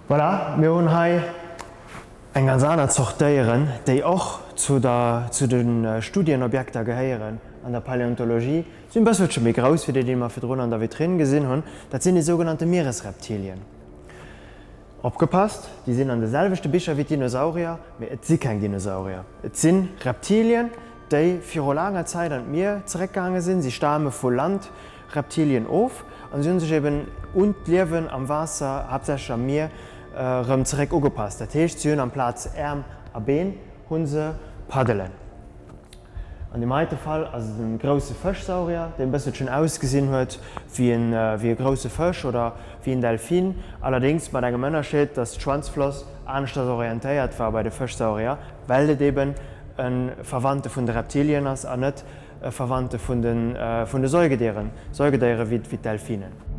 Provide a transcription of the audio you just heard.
Voilà, mir hunn hei eng ganz aner Zort Déieren, déi och zu der, zu de Studienobjekter gehéieren an der Paläontologie. Si sinn e bësselche méi grouss wéi déi, déi mer virdrun an der Vitrinn gesinn hunn. Dat sinn déi sougenannte Mieresreptilien. Opgepasst, déi sinn an de selwechte Bicher wéi d'Dinosaurier, mee et si keng Dinosaurier. Et si Reptilien, déi viru laanger Zäit an d'Mier zeréckgaange sinn. Si stame vu Landreptilien of an si hu sech eben un d'Liewen am Waasser, haaptsächlech am Mier, erëm zeréck ugepasst. Dat heescht, si hunn amplaz Äerm a Been hu se Paddelen. An deem heite Fall ass et en grousse Fëschsaurier, deen e bësselchen ausgesinn huet wéi en wéi e grousse Fësch oder wéi en Delfin, allerdéngs mat engem Ënnerscheed, dass d'Schwanzfloss aneschters orientéiert war bei de Fëschsaurier, well et eben e Verwandte vun de Reptilien ass an net e Verwandte vun de vun de Säugedieren, Säugedéiere wéi d'Delfinen.